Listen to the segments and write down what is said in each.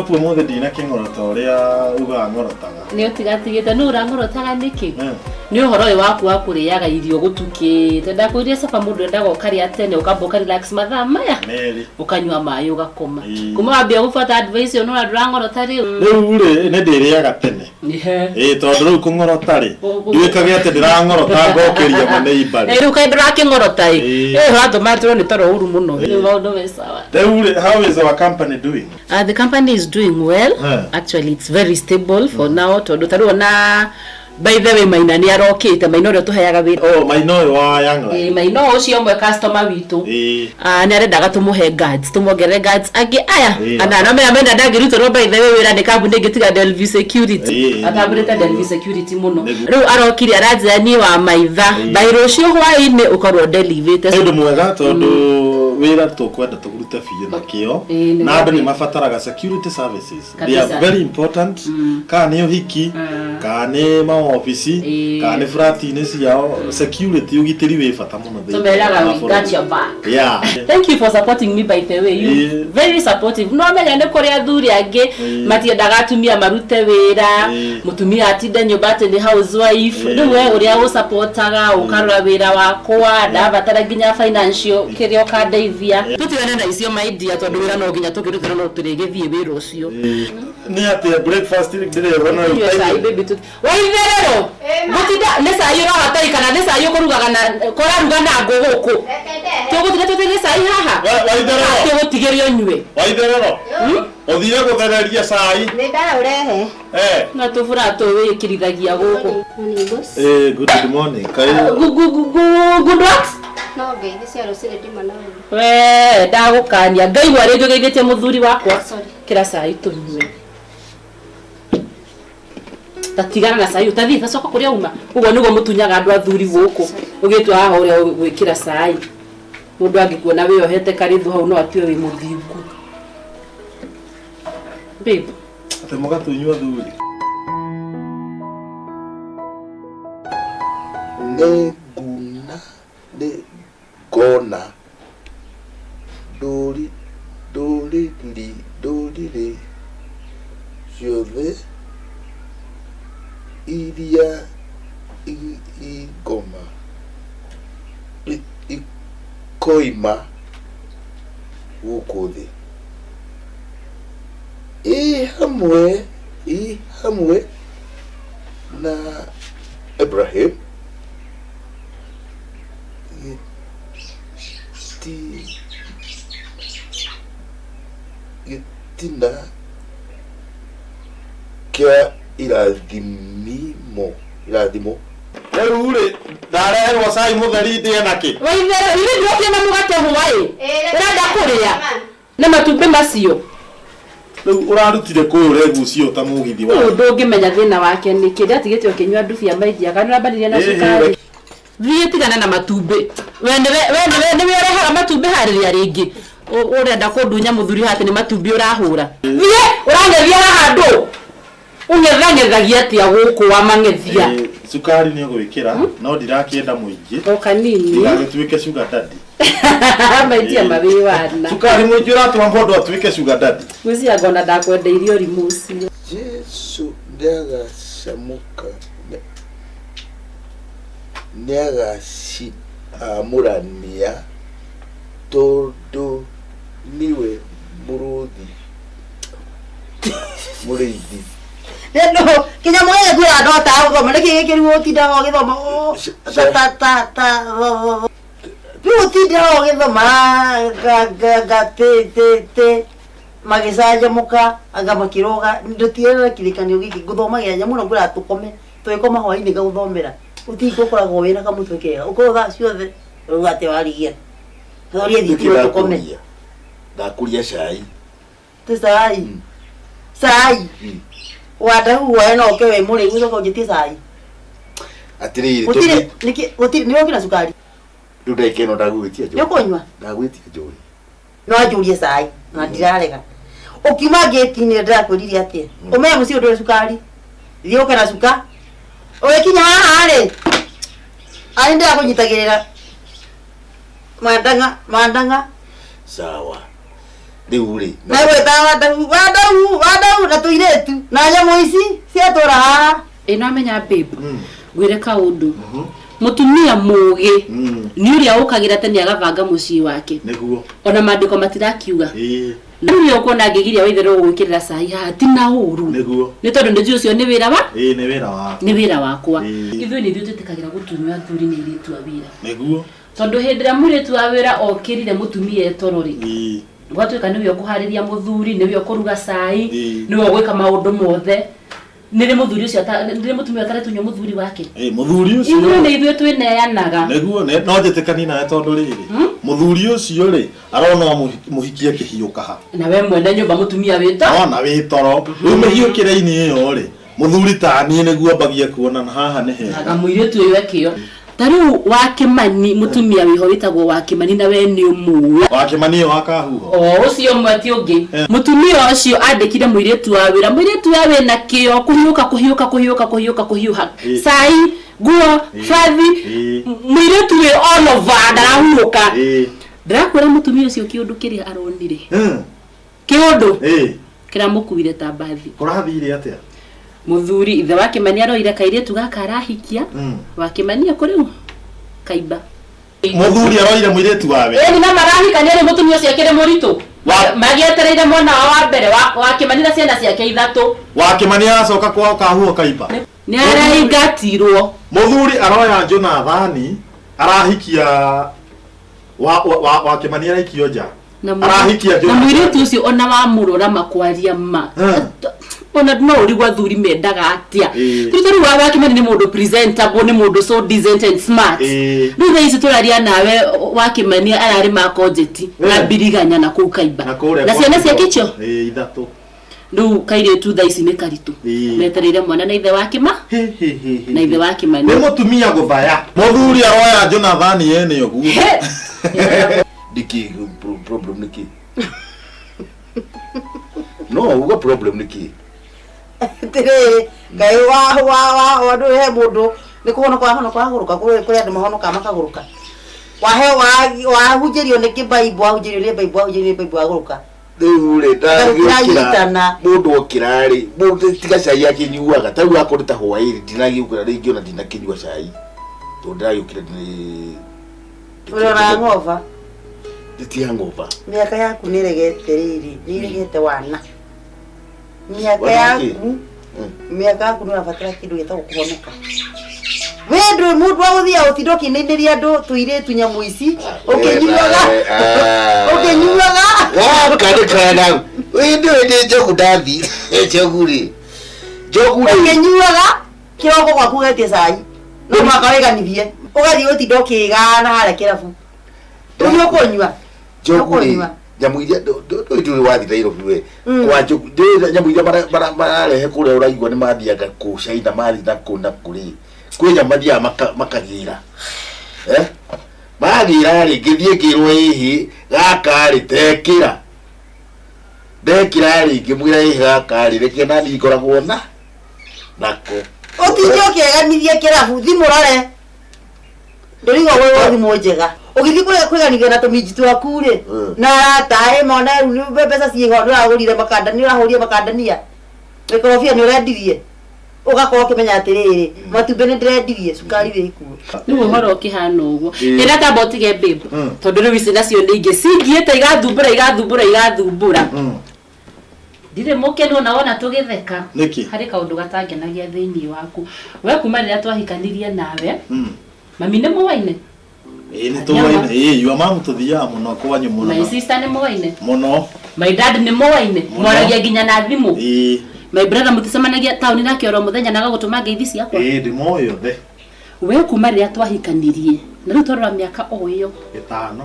hope ũmũthĩ ndinakĩng'orota ũrĩa ugaga ng'orotaga. Nĩ ũtigatigĩte nũ ũrang'orotaga nĩkĩ? Nĩ ũhoro ũyũ waku wa kũrĩaga irio gũtukĩte. Ndakwĩrire caba mũndũ endaga ũkarĩa tene ũkamba ũka relax mathaa maya. Merĩ. Ũkanyua maĩ ũgakoma. Ĩĩ. Kuma wambia gũbuata advice ĩyo nĩwona ndũrang'orota rĩu. Rĩu rĩ, nĩ ndĩrĩaga tene. Ĩhe. Ĩĩ tondũ rĩu kũng'orota rĩ, Ũguo. nduĩkage atĩ ndĩrang'orota ngokĩria maneiba rĩ. Ĩ rĩu kaĩ ndũrakĩng'orota ĩ. Ĩĩ. Ĩ ũratũma tũrwo nĩ toro ũru mũno. Ĩĩ. Rĩu maũndũ me sawa. Rĩu rĩ, how is our company doing? The company is doing well. Actually, it's very stable for now. Tondũ ta rĩu ona by the way Maina nĩ arokĩte, Maina ũrĩa ũtũheaga wĩra. Oh, Maina ũyũ wa Young Life. Ĩĩ, Maina ũcio ũmwe customer witũ. Ah, nĩ arendaga tũmũhe guards, tũmuongerere guards angĩ aya. Ana no menya Maina ndangĩrutĩrwo by the way wĩra nĩ kambuni ĩngĩ tiga Delview Security. Atambũrĩte Delview Security mũno. Rĩu arokire aranjĩra niĩ wa maitha by rũciũ hwaĩ-inĩ ũkorwo ndelivĩte. Nĩ ũndũ mwega tondũ wĩra tũkwenda tũrute biũ na kĩo Ĩĩ, nĩguo. na andũ nĩ mabataraga security services. They are very important, kana nĩ ũhiki, kana nĩ maobici, kana nĩ flat-inĩ ciao, security, ũgitĩri wĩ bata mũno thĩinĩ Tũmeraga wa we bũrũri. got your back. Thank you for supporting me, by the way. You very supportive. No menya nĩ kũrĩ athuri angĩ matiendaga atumia marute wĩra, mũtumia atinde nyũmba atĩ nĩ housewife. Rĩu we ũrĩa ũsupportaga ũkarora wĩra wakwa, ndabatara nginya financial kĩrĩa ũkandeithia. Tũtigane na icio my dear, tondũ wĩra no nginya tũkĩrute no tũrĩgĩthiĩ wĩra ũcio. Nĩ atĩa breakfast ndĩrĩona rĩu? Tunyue cai baby waitherero gũtinda nĩ cai ũrabatai kana nĩ cai ũkũrugaga na kũraruga na ngũ gũkũ tũgũtinda tũtĩrie cai haha? Waitherero. Tũgũtigĩria ũnyue. Waitherero, ũthire gũthereria cai. Nĩ ndaũrehe. Eh. Na tũbura tũwĩkĩrithagia gũkũ. Eh, good morning. Kaĩ Good what? No ngeithi cia rũcinĩ ndima na ũru. We ndagũkania ngaigua rĩngĩ ũgeithĩtie mũthuri wakwa. Kĩra cai tũnyue. Tatigana na cai, ũtathiĩ tacoka kũrĩa uma. Ũguo nĩguo mũtunyaga andũ athuri gũkũ, ũgĩtua haha ũrĩa gwĩkĩra cai. Mũndũ angĩkuona wĩyohete karĩthu hau no atue wĩ mũthingu. Babe. Atĩ mũgatunywo athuri. Nĩ nguna nĩ ngona ndũri ndũrĩrĩ ndũrĩrĩ ciothe iria ingoma ikoima gũkũ thĩ i hamwe i hamwe na Ibrahim gĩti gĩtina kĩa irathimimo irathimo. Rĩu rĩ, ndareherwo cai mũtheri ndĩe nakĩ? Waitherero, ithe ndũrokire na mũgate hwaĩ? Ũrenda kũrĩa na matumbĩ macio? Rĩu ũrarutire kũ ũregucio ta mũgithi wa Ũyũ ndũngĩmenya thĩna wake nĩkĩ, ndatigĩte ũkĩnyua ndubia maidia kana ũrambanirie na cukari. Thiĩ tigana na matumbĩ. We nĩwe we nĩwe nĩwe ũrehaga matumbĩ harĩrĩa rĩngĩ. Ũrenda kũndunya mũthuri haha atĩ nĩ matumbĩ ũrahũra. Thiĩ ũrang'ethia haha ndũ. Ũng'ethang'ethagia atĩa gũkũ wamang'ethia? Ĩĩ, cukari nĩ ũgwĩkĩra no ndirakĩenda mũingĩ. O kanini. Ndigagĩtuĩke sugar daddy. Maitia mawĩ wana. Cukari mũingĩ ũratũma mũndũ atuĩke sugar daddy. Gwĩciria ngona ndakwendeirie ũrimũ ũcio. Jesu nĩagacamũka nĩagaciamũrania tondũ niwe mũrũthi mũrĩithi. No, kĩnyamũ gĩkĩ kwĩra ndotaga gũthoma nĩkĩ gĩkĩ rĩu ũtindaga ũgĩthoma ta ta ta ta rĩu ũtindaga ũgĩthoma ga ga ga tĩ tĩ tĩ magĩcanjamũka anga makĩrũga ndũtigana na kĩrĩkanĩro gĩkĩ ngũthomagĩra nyamũ ĩno ngwĩraga tũkome tũgĩkoma hwainĩ ngagũthomera ũtinga ũkoragwo wĩna kamũtwe kega ũkorwo thaa ciothe ũruga atĩa warigia thorie thitima tũkome. Ndakũria cai. Ti cai cai wandahuwa no ũke wĩ mũrĩu ũcoke ũnjĩtie cai. Atĩrĩrĩ. Gũtirĩ nĩkĩ gũtirĩ nĩ ũkĩra cukari. Rĩu ndagĩka ĩno ndagwĩtia nĩ ũkũnyua? Ndagwĩtia njohi. No anjũrie cai na ndirarega ũkiuma ngĩti-inĩ ndĩrakwĩrire atĩa ũmenye mũciĩ ũndũre cukari thiĩ ũke na cuka ũgĩkinya haha rĩ arĩ ndĩrakũnyitagĩrĩra mandang'a mandang'a. Sawa. Rĩu rĩ. Na gwĩtaga wandau wandau wandau na tũirĩtu na nyamũ ici ciatũra haha. Ĩ no amenya babe, ngwĩre kaũndũ, mũtumia mũgĩ nĩ ũrĩa ũkagĩra tene agabanga mũciĩ wake. Nĩguo. Ona maandĩko matirakiuga. Ĩĩ. Na rĩu ũkuona ngĩgiria waitherũ gũgwĩkĩrĩra cai haha ti na ũru. Nĩguo. Nĩ tondũ nĩ njũĩ ũcio nĩ wĩra wa Ĩĩ, nĩ wĩra waku. Nĩ wĩra wakwa. Ĩĩ. Ithuĩ nĩ ithuĩ twĩtĩkagĩra gũtunywo athuri nĩ airĩtu a wĩra. Nĩguo. Tondũ hĩndĩ ĩrĩa mũirĩtu wa wĩra okĩrire mũtumia etoro rĩ, Ĩĩ. gwatuĩka nĩwe ũkũharĩria mũthuri, nĩwe ũkũruga cai, Ĩĩ. nĩwe ũgwĩka maũndũ mothe, nĩrĩ mũthuri ũcio nĩrĩ mũtumia ũtaretunywo mũthuri wake. Ĩĩ, mũthuri ũcio. Ithuĩ nĩ ithuĩ twĩneanaga. Nĩguo, no njĩtĩkanie nawe tondũ rĩrĩ, mũthuri ũcio rĩ, arona mũhikie kĩhiũka ha. Na we mwene nyũmba mũtumia wĩto. Ona wĩ toro. Rĩu mĩhiũkĩre-inĩ ĩyo rĩ, mũthuri ta niĩ nĩguo ambagie kuona na haha nĩ hega. Aga mũirĩtu ũyũ ekĩo. Ta rĩu wa Kĩmani, mũtumia wĩho wĩtagwo wa Kĩmani, na we nĩ ũmũĩ. Wa Kĩmani ũyũ wa Kahuho. O ũcio ũmwe ti ũngĩ. Mũtumia ũcio andĩkire mũirĩtu wa wĩra, mũirĩtu wa wĩna kĩo, kũhiũka kũhiũka kũhiũka kũhiũka kũhiũha. Ĩĩ. Cai, nguo, bathi, Ĩĩ. mũirĩtu wĩ all over ndarahurũka. Ĩĩ. Ndĩrakwĩra mũtumia ũcio kĩũndũ kĩrĩa aronire. Kĩũndũ kĩramũkuire ta mbathi. Kũrathire atĩa? Mũthuri ithe wa Kĩmani aroire kairĩtu gaka arahikia. Wa Kĩmani ekũ rĩu? Kaimba. Mũthuri aroire mũirĩtu wa wĩra. Ĩni na marahikania rĩ, mũtumia ũcio akĩrĩ mũritũ. Magĩetereire mwana wao wa mbere wa Kĩmani na ciana ciake ithatũ. Wa Kĩmani aracoka kwao Kahuho Kaimba. Nĩ araingatirwo. Mũthuri aroya Jonathani arahikia wa Kĩmani arahikio nja. Arahikia Na Jonathani. mũirĩtu ũcio ona wamũrora makwaria ma. Ona no ũrigwo athuri mendaga atĩa. Ĩĩ. Rĩu tarĩu wa Kĩmani nĩ mũndũ presentable, nĩ mũndũ so decent and smart. Ĩĩ. Rĩu thaa ici tũraria nawe wa Kĩmani ararĩma konjeti na mbiriganya na kũu Kaimba. Na kũrĩa Na ciana kwa- ciake icio? Ĩĩ, ithatũ. Rĩu kairĩtu thaa ici nĩ karitũ. Metereire mwana na ithe wa Kĩma na ithe wa Kĩmani. Nĩ mũtumia gũthaya. Mũthuri aroya Jonathani ene ũguo. Nĩkĩ problem nĩkĩ? No, uga problem nĩkĩ? Atĩrĩrĩ, Ngai wa wa wa andũ he mũndũ nĩ kũhonoka wahonoka wagũrũka, kũrĩ andũ mahonokaga makagũrũka. Wahe wahunjĩrio nĩ kĩbaibũ, wahunjĩrio nĩ baibũ, wahunjĩrio nĩ baibũ wagũrũka. Rĩu rĩ, ndagĩũkĩra Ndagĩũkĩra. mũndũ okĩra rĩ, mũndũ tiga cai akĩnyuaga. Ta rĩu akorwo nĩ ta hwaĩ-inĩ ndinagĩũkĩra rĩngĩ ona ndinakĩnyua cai. Tondũ ndĩragĩũkĩra ndĩ Ũrona ng'oba. Ti hangover. Mĩaka yaku nĩ ĩregete rĩrĩ, nĩ ĩregete wana. Mĩaka Wana kĩ? yaku, mĩaka yaku nĩ ũrabatara kĩndũ gĩtagwo kũhonoka. We ndũrĩ mũndũ wa gũthiaga ũtinda ũkĩinainĩria andũ tũirĩtu nyamũ ici, ũkĩnyuaga, ũkĩnyuaga. Gaka nĩ kana. Ĩ ndũĩ nĩ njogu ndathi. Njogu rĩ. Njogu rĩ. Ũkĩnyuaga kĩroko gwaku ũgetie cai. No mũhaka wĩganithie. Ũgathiĩ gũtinda ũkĩgana harĩa kĩrabu. Rĩu nĩ ũkũnyua. Njogu rĩ. Ũkũnyua. Nyamũ iria ndũĩ ndũrĩ wathiĩ Nairobi we. Kwa njogu ndũĩ nyamũ iria mararehe kũrĩa ũraigua nĩ mathiaga kũ China mathiĩ na kũ na kũ rĩ. Kwĩ nyamũ mathiaga makagĩra. Magĩra rĩ, ngĩthiĩ ngĩrwo ĩhĩ gaka rĩ tekĩra. Ndekĩra rĩ, ngĩmwĩra ĩhĩ gaka rĩ, reke nani ngoragwo na nako. Ũtinde ũkĩeganithia kĩrabu, thimũ rore. Ndũrigwo gwĩ thimũ njega. Ũgĩthiĩ kwĩganithia na tũminji twaku rĩ, na arata ĩ mona rĩu nĩ mbeca ciĩho, nĩ ũragũrire makandania, nĩ ũrahũrire makandania. Mĩkorobia nĩ ũrendirie. Ũgakorwo ũkĩmenya atĩrĩrĩ, matumbĩ nĩ ndĩrendirie, cukari wĩ kuo. Rĩu ũhoro ũkĩhana ũguo. Ĩĩ. Ĩra tamba ũtige babe. Tondũ rĩu ici nacio nĩ ingĩ cingiĩte igathumbũra igathumbũra igathumbũra. Ndirĩ mũkenu ona wona tũgĩtheka. Nĩkĩ? Harĩ kaũndũ gatangenagia thĩinĩ waku. We kuma rĩrĩa twahikanirie nawe, mami nĩ mũwaine? Ĩĩ, nĩ tũwaine. Ĩĩ, yua mamu tũthiaga mũno kwanyu mũno. My sister nĩ mũwaine? Mũno. My dad nĩ mũwaine? Mũno. Mwaragia nginya na thimũ? Ĩĩ. My brother mũticemanagia taũni nake oro mũthenya na agagũtũma ngeithi ciakwa? Ĩĩ, ndĩmoĩ othe. We kuma rĩrĩa twahikanirie, na rĩu twarora mĩaka o ĩyo. Ĩtano.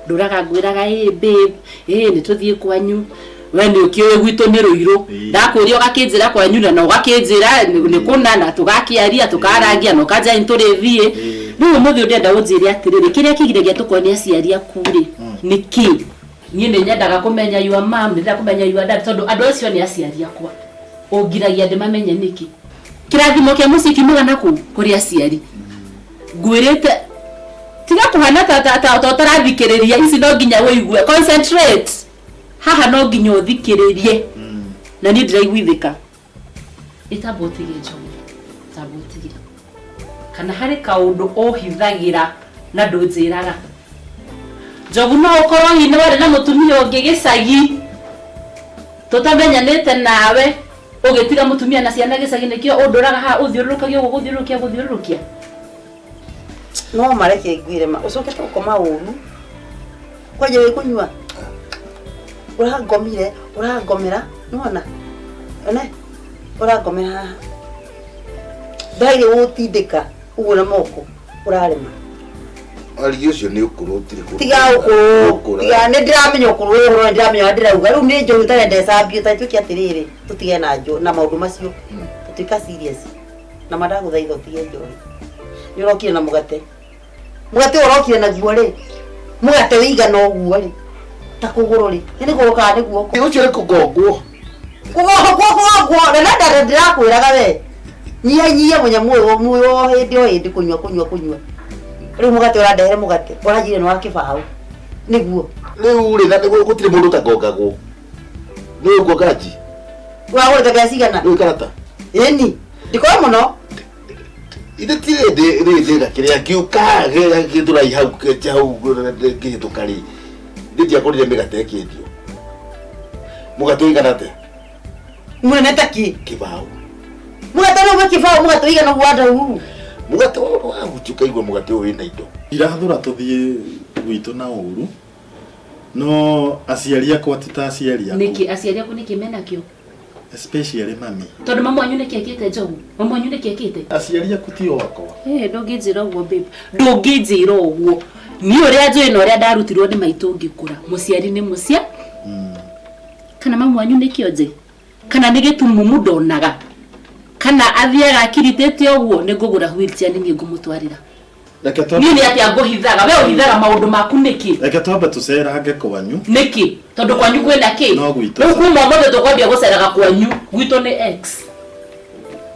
Ndũraga ngwĩraga ĩ babe, ĩ nĩ tũthiĩ kwanyu. We nĩ ũkĩũĩ gwitũ nĩ rũirũ. Ndakũria ũgakĩnjĩra kwanyu na ũgakĩnjĩra nĩ kũna na tũgakĩaria tũkarangia na ũkanjĩra nĩ tũrĩthiĩ. Rĩu ũmũthĩ ũndĩrenda ũnjĩre atĩrĩrĩ, kĩrĩa kĩgiragia tũkorwo nĩ aciari aku rĩ, nĩ kĩ? Niĩ nĩ nyendaga kũmenya your mom, nĩ ndĩrenda kũmenya your dad, tondũ andũ acio nĩ aciari akwa. Ũngiragia ndĩmamenye nĩkĩ? Kĩrathimo kĩa mũciĩ kiumaga na kũ? Kũrĩ aciari. Ngwĩrĩte tiga kũhana ta ũtarathikĩrĩria, ici no nginya ũigue. Concentrate. Haha no nginya ũthikĩrĩrie. Na niĩ ndĩraiguithĩka. Ĩtamba ũtige Njogu. Tamba ũtige. Kana harĩ kaũndũ ũhithagĩra na ndũnjĩraga. Njogu no ũkorwo hihi nĩ warĩ na mũtumia ũngĩ gĩcagi tũtamenyanĩte nawe ũgĩtiga mũtumia na ciana gĩcagi nĩkĩo ũndũraga haha ũthiũrũrũkagia ũguo gũthiũrũrũkia gũthiũrũrũkia. No mareke ngwĩre ma ũcokete gũkoma ũru. Kwanja wĩ kũnyua. Ũrangomire, ũrangomera, nĩwona? One, ũrangomera haha. Ndaire gũgũtindĩka ũguo na moko, ũrarema. Arigi ũcio nĩ ũkũrũ ũtirĩ kũndũ. Tiga ũkũrũ, tiga nĩ ndĩramenya ũkũrũ ũyũ ũhoro nĩ ndĩramenya ũrĩa ndĩrauga. Rĩu nĩ njohi ũtarenda ĩcambio, ta ituĩke atĩrĩrĩ, tũtige na njo na maũndũ macio. Tũtuĩka serious. Na ma ndagũthaitha ũtige njohi. Nĩ ũrokire na mũgate. Mũgate ũyũ ũrokire naguo rĩ, mũgate wĩigana ũguo rĩ, ta kũgũrũ rĩ, nĩ kũgũrũ kana nĩ guoko? Ũcio nĩ kũgongwo. Kũgongwo kũgongwo, na nda ndĩrakwĩraga we. Nyihanyihia mũnyamũ ũyũ mũyũ o hĩndĩ o hĩndĩ kũnyua kũnyua kũnyua. Rĩu mũgate ũrandehere mũgate, ũranjĩrire nĩ wa kĩbaũ. Nĩguo. Rĩu rĩ, na gũtirĩ mũndũ ũtagongagwo. Nĩ ũguo nji. Ũragũrĩte mbeca cigana? Rĩu karata. Ĩni, ndikoe mũno. Ithe ti rĩndĩ rĩndĩ na kĩrĩa ngĩũka gĩthũrai hau hau ngĩhĩtũka rĩ. Ndiakorire mĩgate ĩkĩendio. Mũgate ũigana atĩa? Mũnene ta kĩ? Kĩbaũ. Mũgate ũrĩa kĩbaũ, mũgate ũigana ũguo wa ndau. Mũgate ũyũ wa huti ũkaigua mũgate ũyũ wĩna indo. Irathũra tũthiĩ gwitũ na ũru. No aciari akwa ti ta aciari aku. Nĩkĩ aciari aku nĩkĩ menakĩo? Especially mami. Tondũ mamu wanyu nĩkĩ ekĩte Njogu? Mamu wanyu nĩkĩ ekĩte? Aciari aku ti o akwa. Eh, ndũngĩnjĩra ũguo babe. Ndũngĩnjĩra ũguo. Niĩ ũrĩa njũĩ na ũrĩa ndarutirwo nĩ maitũ ngĩkũra. Mũciari nĩ mũcia. Kana mamu wanyu nĩkĩ onje? Kana nĩ gĩtumumu ndonaga? Kana athiaga akiritĩte ũguo nĩ ngũgũra wheelchair nĩ niĩ ngũmũtwarĩra. Niĩ nĩ atĩa ngũhithaga? We ũhithaga maũndũ maku nĩkĩ? Reke twambe tũcerange kwanyu. Nĩkĩ? Tondũ kwanyu kwĩna kĩ? No gwitũ. Rĩu kuma ũmũthĩ tũkwambia gũceraga kwanyu. Gwitũ nĩ X.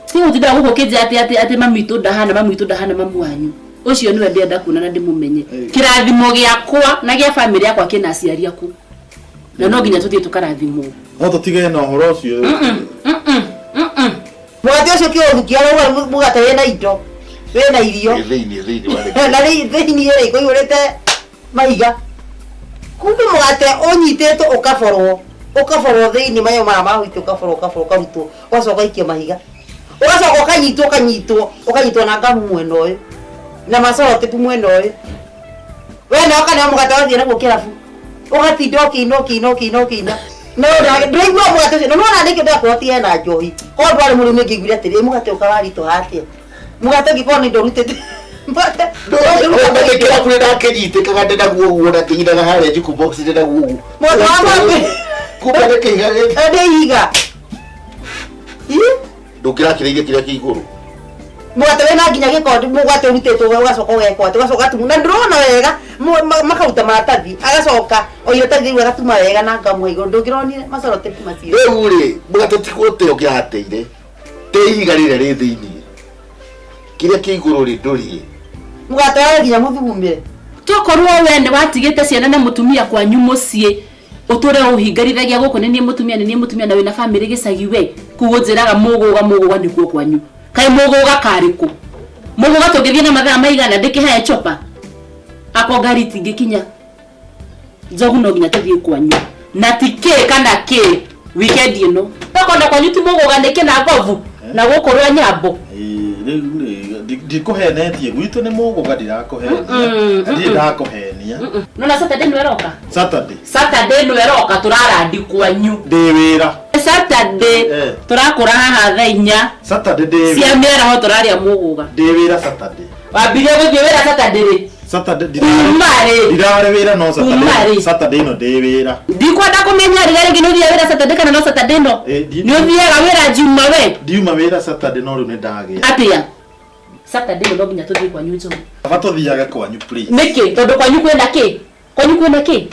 Ti gũtinda gũkũ ũkĩnjĩra atĩ atĩ atĩ mami witũ ndahana, mami witũ ndahana mamu wanyu. Ũcio nĩwe ndĩrenda kuona na ndĩmũmenye. Kĩrathimo gĩakwa na gĩa bamĩrĩ yakwa kĩna aciari aku. Na no nginya tũthiĩ tũkarathimwo. No tũtige na ũhoro ũcio. Mũgate ũcio kĩũthukia ũrauga mũgate wĩna indo, wĩna irio. Thĩinĩ thĩinĩ wa Na rĩ thĩinĩ rĩ kũihũrĩte mahiga. Kumbe mũgate ũnyitĩtwo ũkaborwo, ũkaborwo thĩinĩ manyamũ maya ma huti ũkaborwo ũkaborwo ũkarutwo, ũgacoka ũgaikio mahiga. Ũgacoka ũkanyitwo ũkanyitwo, ũkanyitwo na ngamu mwena ũyũ. Na macorotĩpu mwena ũyũ. We nawe ũkaneo mũgate wathiĩ naguo kĩrabu. Ũgatinda ũkĩina ũkĩina ũkĩina ũkĩina. No ndũraigua mũgate ũcio. Na nĩwona nĩkĩo ndĩrakwĩra ũtige na njohi. Korwo ndwarĩ mũrĩu nĩngĩaiguire atĩrĩ, mũgate ũkawaritũha atĩa? Mũgate ũngĩkorwo nĩ indo ũrutĩte. Mũgate Kĩrabu nĩ ndakĩnyitĩkaga ndĩ naguo ũguo na kĩnyitaga harĩa jukebox ndĩ naguo ũguo. Mũgate wa ng'ombe. Kumbe nĩ kĩhiga gĩ- Nĩ ihiga. Ii? Ndũngĩrakĩrĩirie kĩrĩa kĩ igũrũ. Mũgate wĩna nginya gĩkondi, mũgate ũrutĩtwo ũgacoka ũgekwo atĩ, ũgacoka ũgatumwo. Na ndũrona wega, makaruta maratathi, agacoka o iratathi rĩu agatuma wega na ngamu igũrũ. Ndũngĩronire macorotĩpu macio. Rĩu rĩ, mũgate ti gũte ũngĩrateire, te ihiga rĩrĩa rĩ thĩinĩ. Kĩrĩa kĩ igũrũ rĩ, ndũrĩe. Mũgate wawe nginya mũthugumĩre. Tokorwo we nĩ watigĩte ciana na mũtumia kwanyu mũciĩ, ũtũre ũhingarithagia gũkũ nĩ niĩ mũtumia, nĩ niĩ mũtumia na wĩna bamĩrĩ gĩcagi we. Kũu ũnjĩraga mũgũga mũgũga nĩkuo kwanyu. Kaĩ mũgũga karĩ kũ? Mũgũga tũngĩthiĩ na mathaa maigana ndĩkĩhae chopa? Akwa ngari itingĩkinya. Njogu no nginya tũthiĩ kwanyu. Na ti kĩ kana kĩ weekend ĩno. Tokorwo kwanyu ti mũgũga nĩkĩ na ngobu na gũkũ rwa Nyambo. Rĩu rĩ, ndikũhenetie gwitũ nĩ mũgũga ndirakũhenia. Ndirĩ ndakũhenia. Nona Saturday nĩ ĩroka? Saturday. Saturday nĩ ĩroka tũrarandi kwanyu. Ndĩ wĩra. Saturday tũrakũra haha thaa inya. Saturday ndĩ wĩra. Cia mĩaraho tũrarĩa mũgũga. Ndĩ wĩra Saturday. Wambirie gũthiĩ wĩra Saturday rĩ? Saturday Kuma rĩ? ndirarĩ wĩra no Kuma Saturday. rĩ? Saturday ĩno ndĩ wĩra. Ndikwenda kũmenya rĩrĩa rĩngĩ nĩ ũthiaga wĩra Saturday kana no Saturday ĩno. Nĩ ũthiaga wĩra Juma we? Ndiuma wĩra Saturday no rĩu nĩ ndagĩa. Atĩa? Saturday ĩno no nginya tũthiĩ kwanyu Njogu. Kaba tũthiage kwanyu please. Nĩkĩ? Tondũ kwanyu kwĩna kĩ? Kwanyu kwĩna kĩ?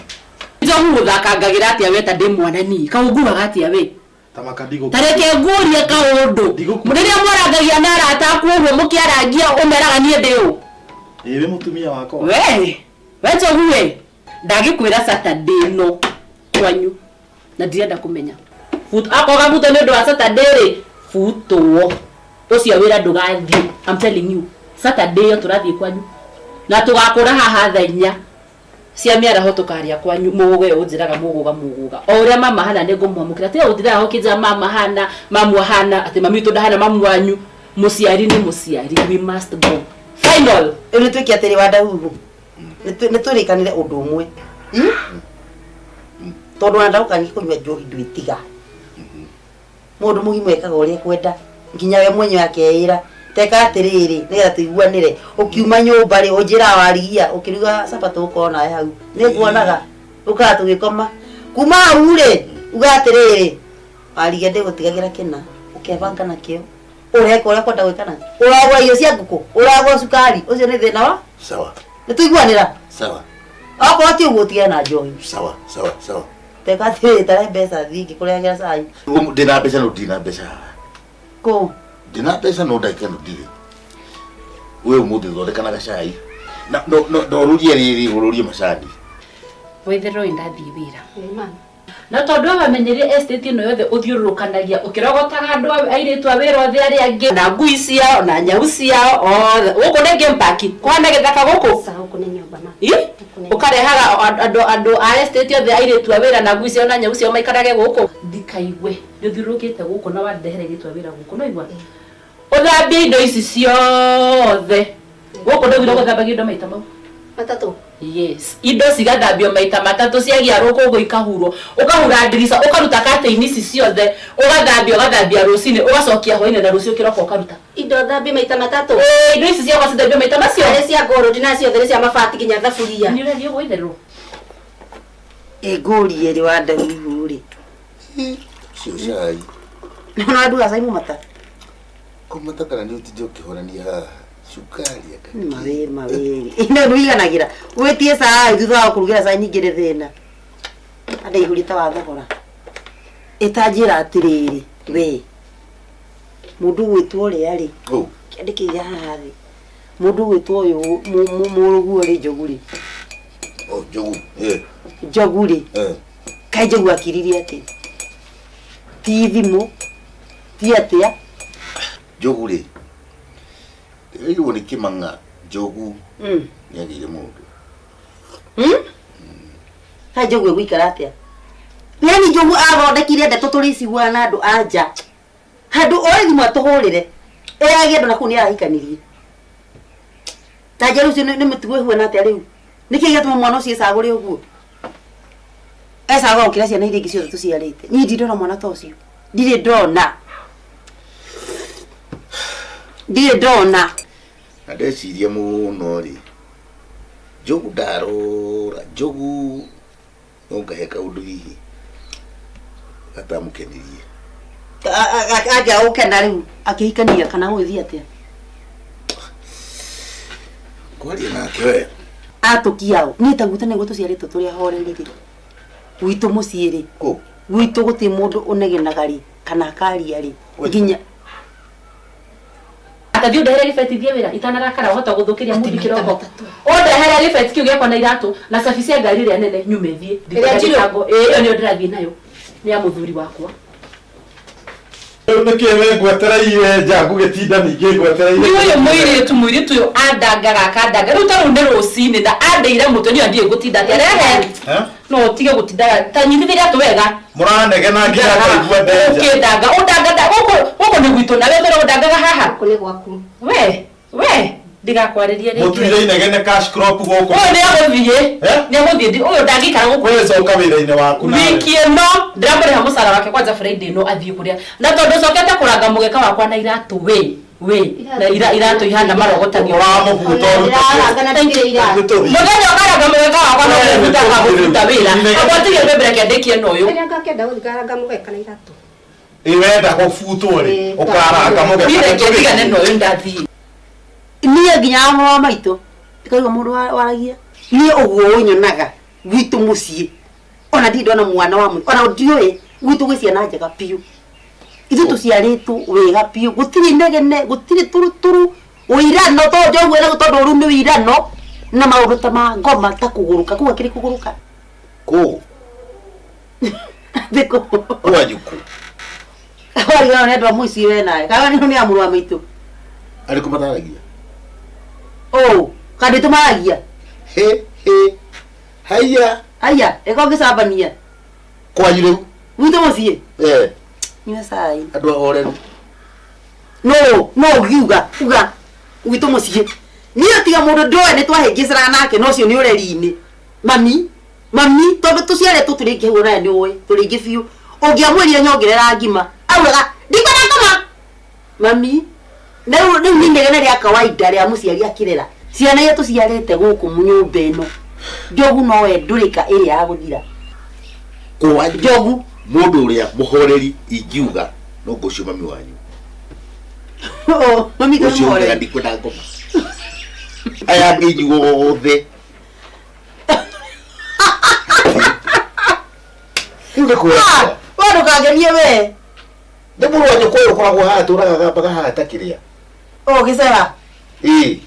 Njogu gũthakangagĩra atĩa we ta ndĩ mwana niĩ? Kaũnguaga atĩa we? Tamakadigo. Ta reke ngurie kaũndũ. Rĩrĩa mwarangagia na arata aku ũguo mũkĩarangia ũmeraga niĩ ndĩ ũ? Ĩ wĩ mũtumia wakwa. We, we Njogu we, ndagĩkwĩra Saturday ĩno kwanyu. Na ndirenda kũmenya. Akorwo gabutwo nĩ ũndũ wa Saturday rĩ, butwo. Ũcio wĩra ndũgathiĩ. I'm telling you. Saturday ĩyo tũrathiĩ kwanyu. Na tũgakũra haha thaa inya cia mĩaraho tũkarĩa kwanyu mũgũga ũyũ ũnjĩraga mũgũga mũgũga o ũrĩa mama hana nĩ ngũmwamũkĩra tiga gũtindaga ũkĩnjĩra mama hana mamu ahana atĩ mami witũ ndahana mamu wanyu mũciari nĩ mũciari we must go final. Rĩu nĩ twĩke atĩrĩ wa Ndahuhu. Nĩ tũrĩkanĩre ũndũ ũmwe. Tondũ ona ndagũkania kũnyua njohi ndwĩtiga. Mũndũ mũgima ekaga ũrĩa ekwenda nginya we mwenyewe akeĩra teka atĩrĩrĩ nĩgetha tũiguanĩre. Ũkiuma nyũmba rĩ ũnjĩraga warigia ũkĩruga cabato ũkorwo nawe hau nĩnguonaga ũkaga tũgĩkoma kuma hau rĩ uga atĩrĩrĩ warigia ndĩgũtigagĩra kĩna ũkebanga nakĩo ũreka ũrĩa kwenda gwĩka nakĩo ũragũra irio cia ngũkũ ũragũra cukari ũcio nĩ thĩna wa sawa nĩ tũiguanĩra sawa okorwo ti ũguo ũtigane na njohi sawa sawa sawa teka atĩrĩrĩ tare mbeca thiĩ ngĩkũrehagĩra cai ndĩna mbeca no ndina mbeca kũ ndĩna mbeca no ndagĩka no ndirĩ we ũmũthĩ thondeka na gacai na no no no ũrũrie rĩrĩ ũrũrie macani Waitherero ndathiĩ wĩra na tondũ wamenyerie estate ĩno yothe ũthiũrũrũkanagia ũkĩrogotaga andũ airĩtu a wĩra othe arĩa angĩ na ngui ciao na nyau ciao othe gũkũ nĩ game park kũhana gĩthaka gũkũ gũkũ nĩ nyũmba ma ũkarehaga andũ a estate othe airĩtu a wĩra na ngui ciao na nyau ciao maikarage gũkũ ndikaigue nĩ ũthiũrũrũkĩte gũkũ na wandehera airĩtu a wĩra gũkũ no igua ũthambie indo ici ciothe gũkũ ndaugire gũthambagia indo maita mau matatũ. Yes, indo cigathambio maita matatũ ciagia rũkũngũ ikahurwo ũkahura ndirica ũkaruta curtain ici ciothe ũgathambia ũgathambia rũcinĩ ũgacokia hwainĩ na rũciũ kĩroko ũkaruta indo thambie maita matatũ. Indo ici ciakwa cithambio maita macio arĩ cia ngũrũ ndina ciothe nĩ cia mabati nginya thaburia nĩ ũrathiĩ gwĩthererwo ngũrie rĩ wa Ndahuhu rĩ cio cai no anduga cai mũmata kũmata kana nĩ ũtinde ũkĩhorania haha cukari mawe mawe ino nĩ wĩtie cai thutha wa kũrugĩra cai ningĩ nĩ thĩna andaihũrie ta wa thogora ĩtanjĩra atĩrĩrĩ we mũndũ ũgwĩtwo ũrĩa rĩ kĩandĩkĩire haha thĩ mũndũ ũgwĩtwo ũyũ mũrũguo rĩ Njogu rĩ Njogu Njogu rĩ kaĩ Njogu akiririe atĩ ti thimũ ti atĩa Njogu rĩ ndĩreirwo nĩ Kĩmang'a Njogu nĩagĩire mũndũ kaĩ Njogu egũikara atĩa yani Njogu athondekire ndeto tũrĩciguaga na andũ a nja handũ oe thimũ atũhũrĩre ĩrage andũ na kũu nĩarahikanirie ta njeru ũcio nĩ mĩtugo ĩhuana atĩa rĩu nĩkĩĩ gĩatũma mwana ũcio ecagũre ũguo ecagũra gũkĩra ciana iria ingĩ ciothe tũciarĩte niĩ ndirĩ ndona mwana ta ũcio ndirĩ ndona ndirĩ ndona na ndeciria mũno rĩ Njogu ndarora Njogu no ngahe kaũndũ hihi gatamũkenirie angĩaga gũkena rĩu akĩhikania kana gũgĩthiĩ atĩa kwaria nake we atũkiao niĩ ta gwitũ nĩguo tũciarĩtwo tũrĩ ahoreri rĩ gwitũ mũciĩ rĩ gwitũ gũtirĩ mũndũ ũnegenaga rĩ kana akaria rĩ nginya Atathi ũndehere gĩbeti thiĩ wĩra itanarakara ũhota gũthũkĩria mũndũ kĩroko ũndehere gĩbeti kĩu gĩakwa na iratũ na cabi cia ngari ĩrĩa nene nyume thiĩ Ĩrĩa njirũ? Ĩyo nĩyo ndĩrathiĩ nayo nĩ ya mũthuri wakwa Rĩu nĩkĩĩ we ngwetereire nja ngũgĩtinda ningĩ ngwetereire nĩ ũyũ mũirĩtu mũirĩtu ũyũ andangaga akandanga rĩu ta rĩu nĩ rũcinĩ na andeire mũtwe niyo ndiĩ ngũtinda atĩa rehe no ũtige gũtindaga ta nyitithia iratũ wega mũranegena nginya ngaigua ndenja ũkĩndanga ũndanga gũkũ gũkũ nĩ gwitũ nawe ũtũre ũndangaga haha gũkũ nĩ gwaku we we ndigakwarĩrie rĩngĩ mũtuire inegene cash crop gũkũ ũyũ nĩegũthiĩ nĩegũthiĩ ũyũ ndangĩikara gũkũ we coka wĩra-inĩ waku nawe wiki ĩno ndĩramũrĩha mũcara wake kwanja Friday ĩno athiĩ kũrĩa na tondũ ũcokete kũranga mũgeka wakwa na iratũ we we na iratũ ihana marogotagio ũramũbuta Ndĩraranga na ndikĩrĩ iratũ mũthenya ũkaranga mũgeka wakwa na ũkũbuta ũkagũbuta wĩra akwa tige mbembe reke ndĩkie na ũyũ Rĩrĩa ngakĩenda gũthiĩ ngaranga mũgeka na iratũ ĩ wenda gũbutwo rĩ ũkaranga mũgeka niĩ reke ndigane na ũyũ ndathiĩ niĩ nginya mũrũ wa maitũ ndikaigua mũndũ waragia niĩ ũguo ũnyonaga gwitũ mũciĩ ona ndirĩ ndona mwana wa ona ndiũĩ gwitũ gwĩ ciana njega biũ ithuĩ tũciarĩtwo wega biũ gũtirĩ inegene gũtirĩ turuturu ũirano to njogu ĩragwo tondũ ũru nĩ ũirano na maũndũ ta ma ngoma ta kũgũrũka kũu akĩrĩ kũgũrũka kũ Thikũ. Kwanyu kũ? Warigana nĩ andũ a mũciĩ we nawe. Kana nĩ a mũrũ wa maitũ. Arĩkũ mataragia? Ũ, kana ndĩtũmaragia. He he. Haiya. Haiya, ĩka ũngĩcambania. Kwanyu rĩu? Gwitũ mũciĩ? Eh. Nyua cai. Andũ ahoreru. No, no ũngiuga, uga gwitũ mũciĩ. Niĩ tiga mũndũ ndoĩ nĩ twahĩngĩcanaga nake na ũcio nĩ ũreri-inĩ. Mami, mami tondũ tũciarĩtwo tũrĩ aingĩ hau nawe nĩ ũĩ, tũrĩ aingĩ biũ. Ũngĩamwĩrire nyongerera ngima, augaga ndikwenda ngoma. Mami, na rĩu rĩu nĩ inegene rĩa kawaida rĩa mũciari akĩrera. Ciana iria tũciarĩte gũkũ nyũmba ĩno, njogu nowe ndũrĩka ĩrĩa ya gũthira. Kwanyu Njogu. Mũndũ ũrĩa mũhoreri ingiuga no ngũcio mami wanyu. Oh, mami Ũcio nĩ ugaga mũhoreri. ndikwenda ngoma. Aya angĩ inyuothe. Rĩu nĩ kwenda. Ah, we ndũkangenie we. Nĩ mũrũ wa nyũkwa ũyũ ũkoragwo haha tũraga gambaga haha ta kĩrĩa. O gĩcera. Ĩĩ.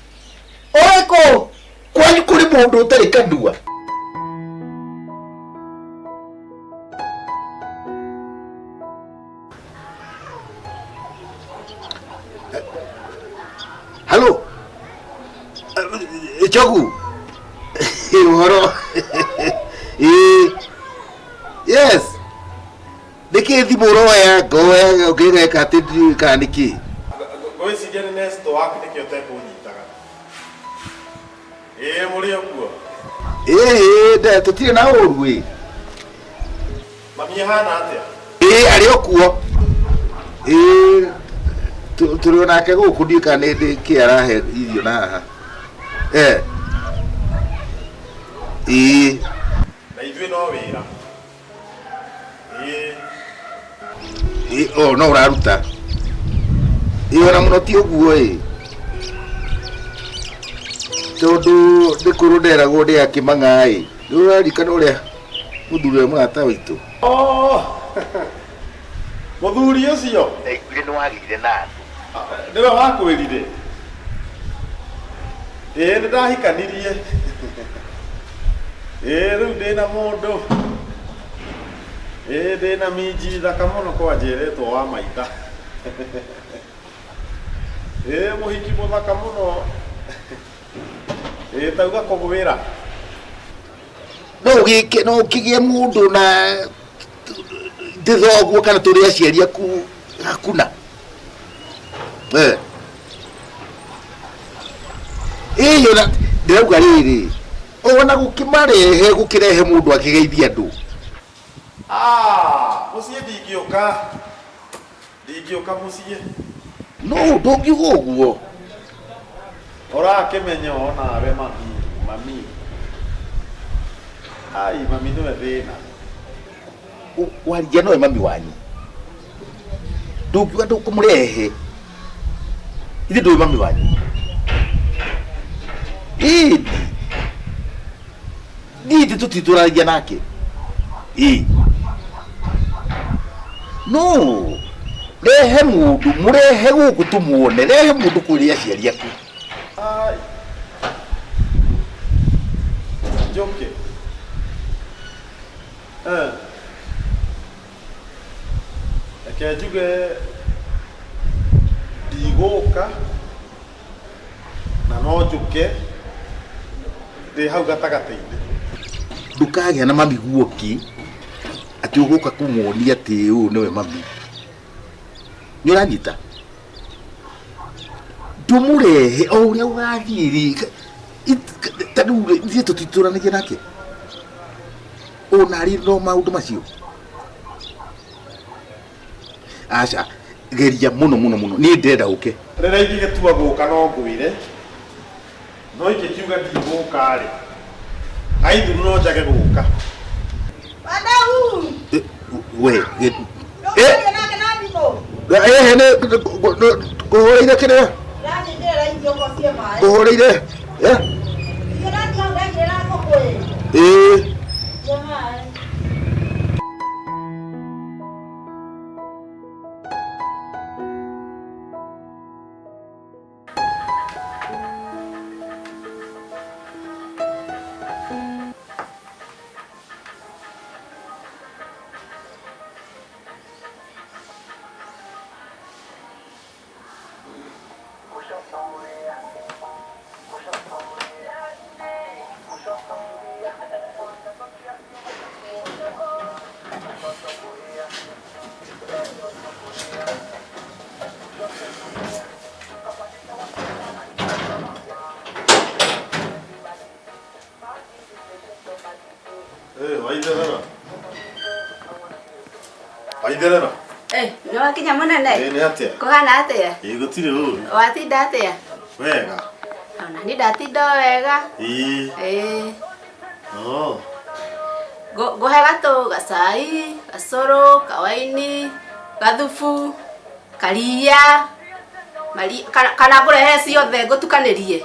Ũĩ kũ? Kwanyu kũrĩ mũndũ ũtarĩ kanua. Halo. Njogu. Ũhoro. Ĩĩ. Yes. Nĩkĩ thimũ ũroya ngoya ũngĩgeka atĩ ndiũĩ kana nĩkĩ? Ngwĩciria nĩ network nĩkĩo ũtekũnyitaga. Ĩĩ mũrĩ o kuo? Ĩĩ, nde tũtirĩ na ũru ĩ. Mami ahana atĩa? Ĩĩ arĩ o kuo. Ĩĩ tũrĩ o nake gũkũ ndiũĩ kana nĩ kĩ arahe irio na haha. Eh. Ĩĩ. Na ithuĩ no wĩra. Ĩĩ. Ĩĩ, o no ũraruta. Ĩĩ ona mũno ti ũguo ĩ. Tondũ nĩ kwĩrwo nderagwo ndĩ akĩmang'a ĩ. Nĩ ũraririkana ũrĩa mũthuri ũrĩa mũrata witũ? Oh! Mũthuri ũcio? Ndaiguire nĩ wagĩire na andũ. Nĩwe wakwĩrire? Ĩĩ nĩ ndahikanirie. Ĩĩ rĩu ndĩna mũndũ. Ĩĩ ndĩna minji thaka mũno kwanja ĩretwo wa maitha. Ĩĩ mũhiki mũthaka mũno. Ĩĩ tauga kũgwĩra. No ũgĩke no ũkĩgĩe mũndũ na ndĩthoguo kana tũrĩ aciari aku hakuna. Eh. Ĩĩ ona ndĩrauga rĩrĩ ona gũkĩmarehe gũkĩrehe mũndũ akĩgeithia andũ. Ah, mũciĩ ndingĩũka. Ndingĩũka mũciĩ. No ndũngiuga ũguo. Ũrakĩmenya onawe mami, mami. Ai, mami nĩwe thĩna. Waria nowe mami wanyu. Ndũngiuga ndũkũmũrehe. Ithe ndũĩ mami wanyu. Ĩĩ. Niĩ ithe tũtitũragia nake. Ĩĩ. No rehe mũndũ, mũrehe gũkũ tũmuone, rehe mũndũ kũrĩ aciari aku. Ai. Njũke. Eh. Reke njuge ndigũka na no njũke ndĩ hau gatagatĩ-inĩ. Ndũkagĩa na mami guoki atĩ ũgũka kũmuonia atĩ ũyũ nĩwe mami. Nĩ ũranyita? Ndũmũrehe o ũrĩa ũgathiĩ rĩ, ta rĩu rĩ, ithuĩ tũtitũranagia nake. Ona arĩ no maũndũ macio. Aca, geria mũno mũno mũno. Niĩ ndĩrenda ũke. Rĩrĩa ingĩgĩtua gũka no ngwĩre. No ingĩkiuga ndigũka rĩ, aithuru no njage gũka. Wadau! We, Ndũkwaria nake na thimũ. Ehe, nĩ ngũhũrĩire kĩrĩa? Ndĩranyitĩrĩra irio ngocie maĩ. Ngũhũrĩire? Eh? Irio ndatiga hau ndaigĩrĩra ngũkũ ĩ. Ĩĩ. Cia maĩ. Eh, waitherera. Waitherera. Eh, nĩ wakinya mũnene. Ĩ nĩ atĩa? Kũhana atĩa? Ĩ gũtirĩ ũru. Watinda atĩa? Wega. Ona niĩ ndatinda o wega. Ĩ. Ĩĩ. Oh. Ngũhe gatũ gacai, gacũrũ, kawaini, gathubu, karia, kana ngũrehe ciothe ngũtukanĩrie.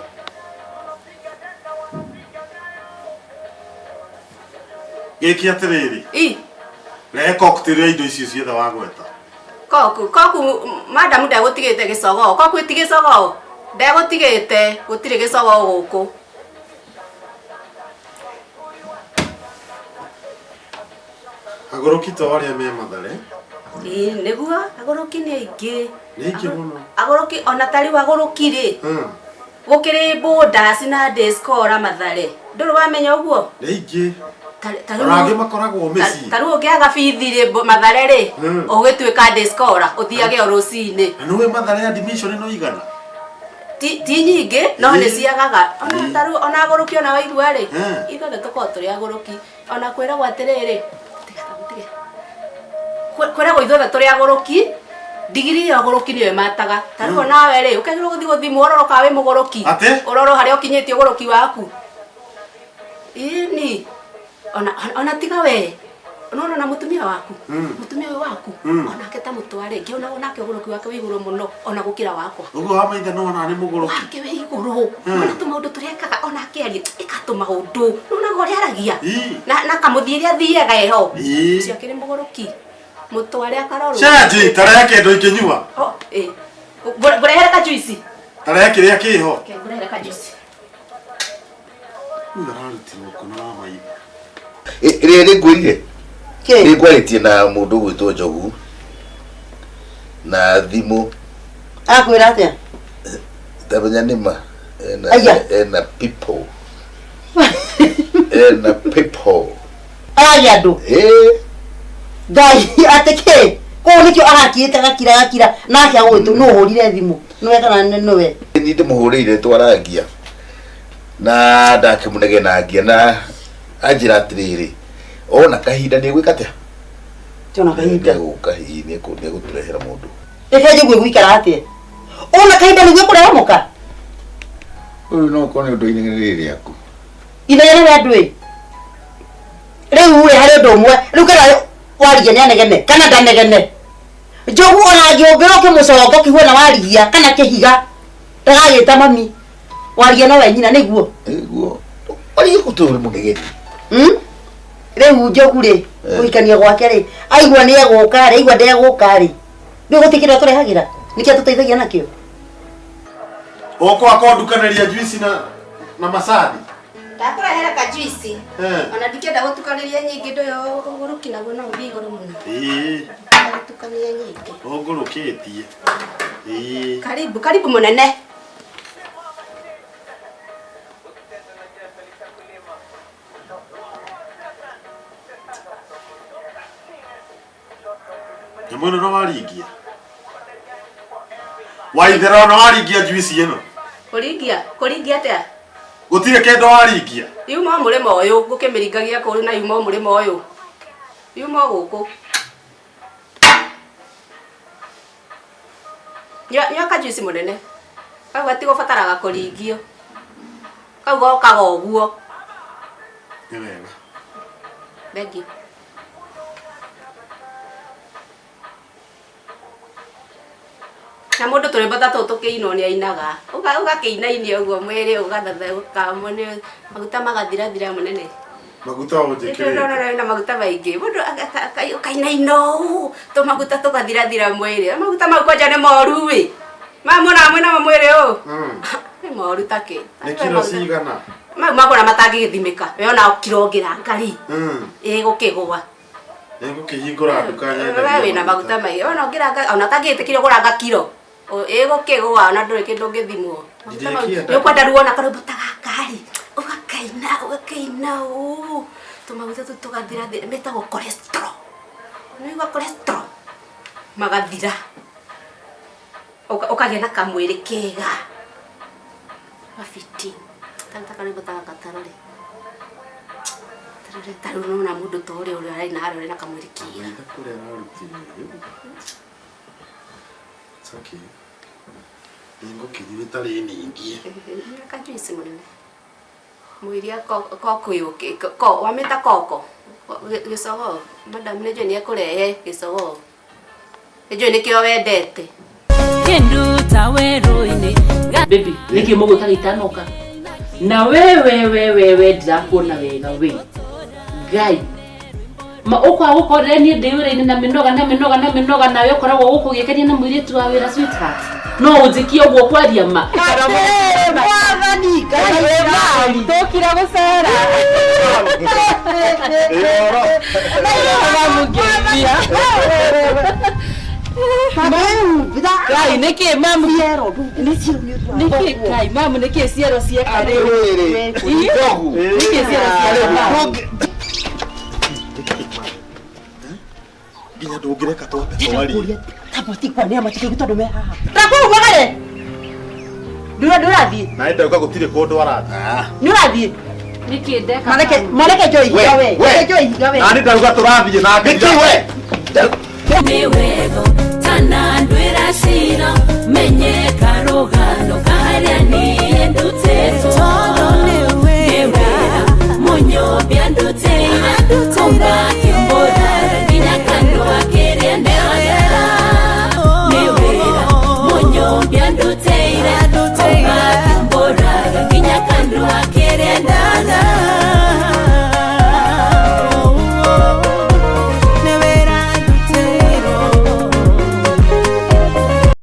Gĩkĩ atĩrĩrĩ. I. Rehe cocktail ya indo icio ciothe wagweta. Koku, koku madamu ndegũtigĩte gĩcogoo. Koku ti gĩcogoo. Ndegũtigĩte, gũtirĩ gĩcogoo gũkũ. Agũrũki to arĩa me Mathare. Ĩĩ nĩguo, agũrũki nĩ aingĩ. Nĩ aingĩ mũno. Agũrũki ona ta rĩu agũrũki rĩ. Gũkĩrĩ boarders na day scholar Mathare. Ndũrĩ wamenya ũguo? Nĩ aingĩ. Ta Ona angĩ makoragwo mĩciĩ. Ta rĩu ũngĩaga bithi rĩ Mathare rĩ, ũgĩtuĩka day scholar, ũthiage o rũcinĩ. Na nĩũĩ Mathare admission no igana? Ti nyingĩ, no nĩ ciagaga. Ona ta rĩu ona agũrũki ona waigua rĩ, ithuothe tũkoragwo tũrĩ agũrũki. Ona kwĩragwo atĩrĩrĩ, kwĩragwo ithuothe tũrĩ agũrũki, ndigiri ya ũgũrũki nĩyo ĩmataga. Ta rĩu onawe rĩ, ũkĩagĩrĩirwo gũthiĩ gũthimwo ũrorwo kana wĩ mũgũrũki. Ũrorwo harĩa ũkinyĩtie ũgũrũki waku. Ĩni. Ona tiga we. Ũrona ona mũtumia waku. Mũtumia ũyũ waku. Onake ta mũtware, ngĩonaga onake ũgũrũki wake wĩ igũrũ mũno ona gũkĩra wakwa. Ũguo wa maithe no ona nĩ mũgũrũki. Wake wĩ igũrũ. Ona tũmaũndũ tũrĩa ekaga ona akĩaria, ĩka tũmaũndũ. Nĩwonaga ũrĩa aragia. Na kamũthiĩre athiaga eho. Ũcio akĩrĩ mũgũrũki. Mũtware akarorwo. Cenji, ta rehe kĩndũ ingĩnyua. Oh, ĩ. Ngũrehere kajuici. Ta rehe kĩrĩa kĩho. Okay, ngũrehere kajuici. Ũyũ ararutirwo kũ na wa maithe? Ĩrĩa nĩ ngwĩrire. Nĩ ngwarĩtie na mũndũ ũgwĩtwo Njogu na thimũ. Akwĩra atĩa? Tamenya nĩ ma. Aya. Ena people. Ena people. Aragia andũ. Ĩĩ. Ngai atĩ kĩ? Kũu nĩkĩo arakirĩte agakira agakira nake agũgĩtũ nũ ũhũrire thimũ nĩwe kana nĩwe? Niĩ ndĩmũhũrĩire twaragia na ndakĩmũnegenagia na anjĩra atĩrĩrĩ ona kahinda nĩ egwĩka atĩa? Tiona kahinda. Nĩegũka hihi nĩegũtũrehera mũndũ. Reke njigue gũikara atĩa? Ona kahinda nĩguo ekũrehe mũka? Ũyũ no ũkorwo nĩ ũndũ inegene rĩrĩ rĩaku. Inegene rĩa andũ ĩ? Rĩu rĩ harĩ ũndũ ũmwe, rĩu kana warigia nĩ anegene kana ndanegene. Njogu ona angĩũmbĩrwo kĩmũcongo kĩhuana warigia kana kĩhiga ndagagĩta mami. Warigia nowe nyina nĩguo? Nĩguo. Warigia gũtũrĩ ũrĩ mũnegeni. Rĩu Njogu rĩ, kũhikania gwake rĩ, aigua nĩ egũka rĩ, aigua ndegũka rĩ, rĩu gũtirĩ kĩndũ atũrehagĩra? Nĩkĩo atũteithagia nakĩo? Ũkwa kondukanĩria juici na macani? Ndakũrehera kajuici. Ona ndingĩenda gũtukanĩria nyingĩ ndũyũ ũgũrũki naguo no ũthiĩ igũrũ mũno. Ĩĩ. Gũtukania nyingĩ. Ũngũrũkĩtie. Ĩĩ. Karibu, karibu mũnene. Nyamũ ĩno no waringia? Waithera no waringia juici ĩno? Kũringia? Kũringia atĩa? Gũtirĩ kĩndũ waringia? Yuma mũrĩmo ũyũ, ngũkĩmĩringagia kũu na yuma mũrĩmo ũyũ. Yuma gũkũ. Nyua kajuici mũnene. Kau gatigũbataraga kũringio. Kau gokaga ũguo. Nĩ wega. Thank you. Na mũndũ tũrwĩmbo ta tũtũ tũkĩinwo nĩ ainaga. Ũgakĩinainia ũguo mwĩrĩ ũgathathũka maguta magathirathira mũnene. Maguta ũnjĩkĩrĩte. No, no, no, na maguta maingĩ. Mũndũ ũkainaina ũũ, tũmaguta tũgathirathira mwĩrĩ. Maguta mau kwanja nĩ moru ĩ. Maya muonaga mwĩna mo mwĩrĩ ũũ? Nĩ moru ta kĩ. Nĩ kiro cigana? Mau makona matangĩgĩthimĩka. We ona kiro ũngĩranga rĩ, ĩgũkĩgũa. Nĩngũkĩhingũra nduka nyendagie We wĩna maguta maingĩ. Ona ũngĩranga, ona ũtangĩgĩtĩkĩrio kũranga kiro, ĩgũkĩgũa ona ndũrĩ kĩndũ ũngĩthimwo. Maguta mau, Ndingĩkĩenda. nĩ ũkwenda rĩu wona karwĩmbo ta gaka rĩ, ũgakaina, ũgakaina ũũ, tũmaguta tũu tũgathirathira, metagwo cholesterol. Nĩwaigua cholesterol? Magathira. Ũkagĩa na kamwĩrĩ kega. Gabiti. Tata karwĩmbo ta gaka tarore. Tarore tarũ nona mũndũ ta ũrĩa ũrĩa araina harĩa ũrĩ na kamwĩrĩ kega. Kũrĩa ararutire. It's okay. Nĩngũkĩrire ĩtarĩ nyingĩ. Kajuici mũnene. Mũiria koko yũkĩ ko wamĩta koko. Gĩcogoo. Madam nĩnjũĩ nĩekũrehe gĩcogoo. Nĩnjũĩ nĩkĩo wendete. Kĩndũ ta werũ-inĩ. Baby, nĩkĩ mũgwĩka gĩtanoka? Na we we we we we ndirakuona wega we. Ngai. Ma ũkwaga gũkorire niĩ ndĩ wĩra-inĩ na mĩnoga na mĩnoga na mĩnoga nawe ũkoragwo gũkũ ũgĩkenia na mũirĩtu wa wĩra sweetheart. No ũnjĩkie ũguo kwaria ma. Mwathani Ngai wĩ mari. Tũkira gũcera. Mamũngeithia. Ngai nĩkĩ mamu nĩkĩ Ngai mamu nĩkĩ ciero cieka rĩu? Nĩkĩ ciero cieka mamu? Nginya ndũngĩreka twambe twarie. Ndakumagare. Ndũrathiĩ. Na ndauga gũtirĩ kũndũ arathiĩ. Nĩũrathiĩ. Nĩkĩ ndeka? Mareke njoe ihiga we. Mareke njoe ihiga we. Na nĩ ndauga tũrathiĩ nake. Nĩkĩ we? Nĩ wego tana ndwĩra cira menye karũgano karĩa niĩ ndutĩtwo. Tondũ nĩ wĩra mũnyũmbi andutĩire kumba.